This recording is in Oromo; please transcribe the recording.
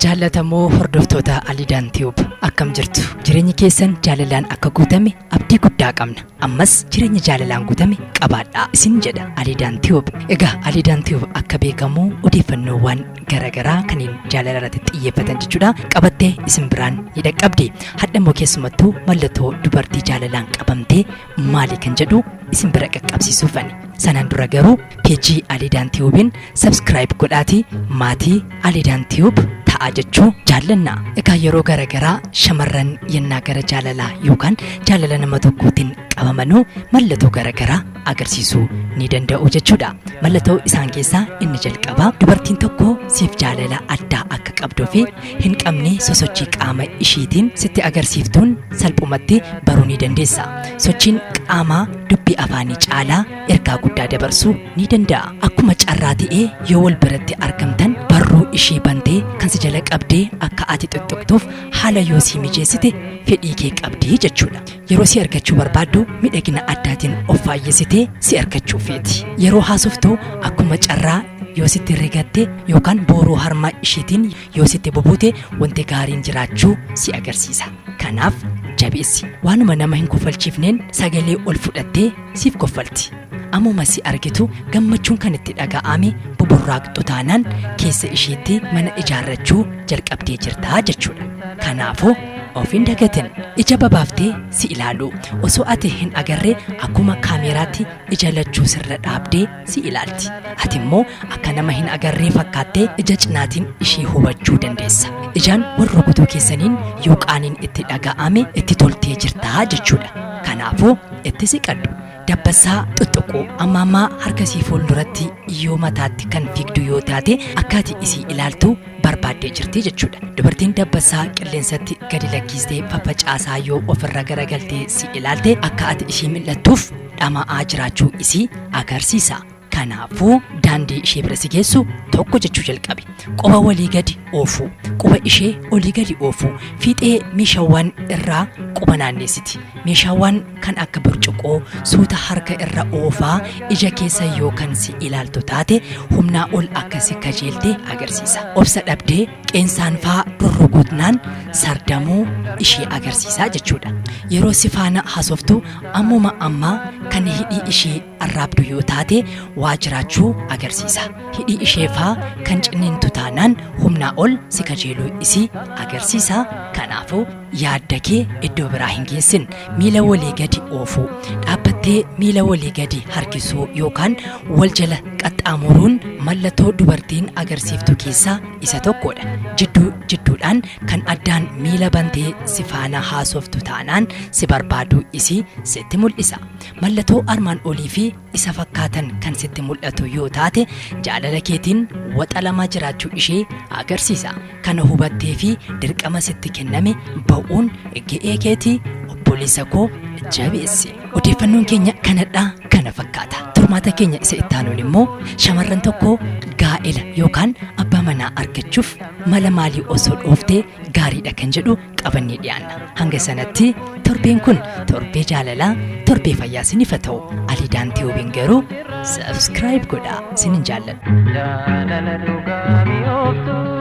Jaallatamoo hordoftoota Alidaan Tube akkam jirtu? Jireenyi keessan jaalalaan akka guutame abdii guddaa qabna. Ammas jireenya jaalalaan guutame qabaadhaa isin jedha Alidaan Tube. Egaa Alidaan Tube akka beekamu odeeffannoowwan garaagaraa kanneen jaalala irratti xiyyeeffatan jechuudha qabattee isin biraan ni dhaqqabdi. Hadha immoo keessumattuu mallattoo dubartii jaalalaan qabamtee maali kan jedhu isin bira qaqqabsiisuufani. Sanaan dura garuu peejii Alidaan Tiyuubiin subscribe godhaatii maatii Alidaan Tiyuub ta'aa jechuu jaallanna. Egaa yeroo garaagaraa shamarran yennaa gara jaalalaa yookaan jaalala nama tokkootiin qabamanuu mallattoo garaagaraa agarsiisuu ni danda'u jechuudha. Mallattoo isaan keessaa inni jalqabaa dubartiin tokko siif jaalala addaa akka qabduu fi hin qabne sosochii qaama ishiitiin sitti agarsiiftuun salphumatti baruu ni dandeessa. Sochiin qaamaa dubbii afaanii caalaa ergaa guddaa dabarsuu ni danda'a. Akkuma carraa ta'ee yoo wal biratti argamtan barruu ishee bantee kan si jala qabdee akka ati xuxuqtuuf haala yoo sii mijeessite fedhii kee qabdii jechuudha. Yeroo si argachuu barbaaddu miidhagina addaatiin of faayyessitee si argachuu feeti. Yeroo haasoftu akkuma carraa yoo sitti rigatte yookaan booruu harma isheetiin yoo sitti bubuute wanti gaariin jiraachuu si agarsiisa. Kanaaf jabeessi. Waanuma nama hin kofalchiifneen sagalee ol fudhattee siif koffalti. Ammuma si argitu gammachuun kan itti dhaga'ame buburraaqxu taanaan keessa isheetti mana ijaarrachuu jalqabdee jirtaa jechuudha. Kanaafuu of hin dagatin. Ija babaaftee si ilaalu. Osoo ati hin agarree akkuma kaameeraatti ija lachuu sirra dhaabdee si ilaalti. Ati immoo akka nama hin agarree fakkaattee ija cinaatiin ishee hubachuu dandeessa. Ijaan wal rukutuu keessaniin yoo qaaniin itti dhaga'ame itti toltee jirtaa jechuudha. Kanaafuu itti siqadhu. Dabbassaa xuxuquu amma ammaa harka isii fuulduratti yoo mataatti kan fiigdu yoo taate akka ati isii ilaaltu barbaaddee jirti jechuudha. Dubartiin dabbassaa qilleensatti gadi lakkistee faffacaasaa yoo ofirra garagaltee si ilaalte akka ati ishii mil'attuuf dhama'aa jiraachuu isii agarsiisa. Kanaafuu daandii ishee bira si geessu tokko jechuu jalqabi. Quba walii gadi oofuu, quba ishee olii gadi oofuu, fiixee meeshaawwan irraa quba naanneessiti. Meeshaawwan kan akka burcuqqoo suuta harka irra oofaa ija keessa yoo kan si ilaaltu taate humnaa ol akka si kajeelte agarsiisa. Obsa dhabdee qeensaan faa rurrukutnaan sardamuu ishee agarsiisa jechuudha. Yeroo si faana haasoftu ammuma ammaa kan hidhii ishee arraabdu yoo taate waa jiraachuu agarsiisa. Hidhii ishee faa kan ciniintu taanaan humnaa ol si kajeeluu isii agarsiisa. Kanaafuu yaadda kee iddoo biraa hin geessin. Miila walii gadi oofuu, dhaabbattee miila walii gadi harkisuu yookaan wal jala qaxxaamuruun mallattoo dubartiin agarsiiftu keessaa isa tokkodha. Jidduu jidduudhaan kan addaan miila bantee si faana haasoftu taanaan si barbaaduu isii sitti mul'isa. Mallattoo armaan olii fi isa fakkaatan kan sitti mul'atu yoo taate jaalala keetiin waxalamaa jiraachuu ishee agarsiisa. Kana hubattee fi dirqama sitti kenname ba'uun ga'ee keetii obboleessa koo jabeessi. Odeeffannoon keenya kanadhaa kana fakkaata. Turmaata keenya isa itti aanuun immoo shamarran tokko gaa'ela yookaan abbaa manaa argachuuf mala maalii osoo dhooftee gaariidha kan jedhu qabannee dhiyaanna. Hanga sanatti torbeen kun torbee jaalalaa, torbee fayyaa isiniif haa ta'u. Alidaan Tiyuubiin garuu subscribe godhaa isinin jaalladha. Jaalala dhugaa mi'ooftu.